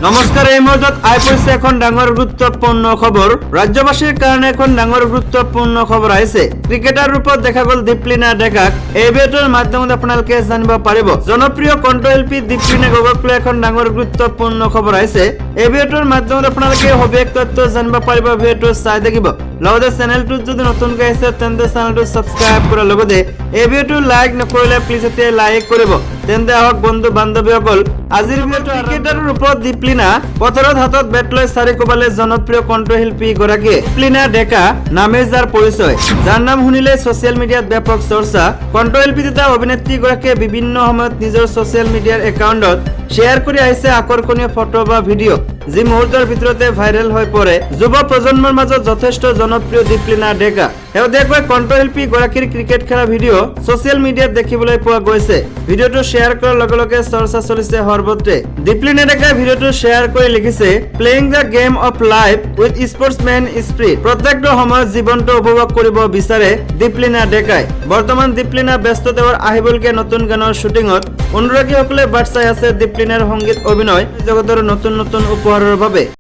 নমস্কাৰ, এই মুহূৰ্তত আহি পৰিছে এখন ডাঙৰ গুৰুত্বপূৰ্ণ খবৰ। ৰাজ্যবাসীৰ কাৰণে এখন ডাঙৰ গুৰুত্বপূৰ্ণ খবৰ আহিছে। ক্ৰিকেটাৰ ৰূপত দেখা গ'ল দীপলিনা ডেকাক। এই ভিডিঅ'টোৰ মাধ্যমত আপোনালোকে জানিব পাৰিব। জনপ্ৰিয় কণ্ঠশিল্পী দীপলিনা গগৈক লৈ এখন ডাঙৰ গুৰুত্বপূৰ্ণ খবৰ আহিছে। এই ভিডিঅ'টোৰ মাধ্যমত আপোনালোকে সবিশেষ তথ্য জানিব পাৰিব। ভিডিঅ'টো চাই থাকিব। লগতে চেনেলটোত যদি নতুনকৈ আহিছে, তেন্তে চেনেলটো ছাবস্ক্ৰাইব কৰাৰ লগতে এই ভিডিঅ'টো লাইক নকৰিলে প্লিজ এতিয়া লাইক কৰিব। তেন্তে আহক বন্ধু বান্ধৱীসকল, আজিৰ ভিডিঅ'টো। ক্ৰিকেটাৰৰ ৰূপত দীপলিনা। পথাৰত হাতত বেট লৈ চাৰি কোবালে জনপ্ৰিয় কণ্ঠশিল্পী গৰাকীয়ে। দীপলিনা ডেকা নামে যাৰ পৰিচয়, যাৰ নাম শুনিলে ছচিয়েল মিডিয়াত ব্যাপক চৰ্চা, কণ্ঠশিল্পী তথা অভিনেত্ৰীগৰাকীয়ে বিভিন্ন সময়ত নিজৰ ছচিয়েল মিডিয়াৰ একাউণ্টত শ্বেয়াৰ কৰি আহিছে আকৰ্ষণীয় ফটো বা ভিডিঅ', যি মুহূৰ্তৰ ভিতৰতে ভাইৰেল হৈ পৰে। যুৱ প্ৰজন্মৰ মাজত যথেষ্ট জনপ্ৰিয় দীপলিনা ডেকা। শেহতীয়াকৈ কণ্ঠশিল্পী গৰাকীৰ ক্ৰিকেট খেলা ভিডিঅ' ছচিয়েল মিডিয়াত দেখিবলৈ পোৱা গৈছে। ভিডিঅ'টো শ্বেয়াৰ কৰাৰ লগে লগে চৰ্চা চলিছে সৰ্বত্ৰে। দীপলিনা ডেকাই ভিডিঅ'টো শ্বেয়াৰ কৰি লিখিছে, "Playing the game of life with sportsman spirit." প্ৰত্যেকটো সময়ত জীৱনটো উপভোগ কৰিব বিচাৰে দীপলিনা ডেকাই। বৰ্তমান দীপলিনা ব্যস্ত তেওঁৰ আহিবলগীয়া নতুন গানৰ শ্বুটিঙত। অনুৰাগীসকলে বাট চাই আছে দীপলিনাৰ সংগীত অভিনয় জগতৰ নতুন নতুন উপহাৰৰ বাবে।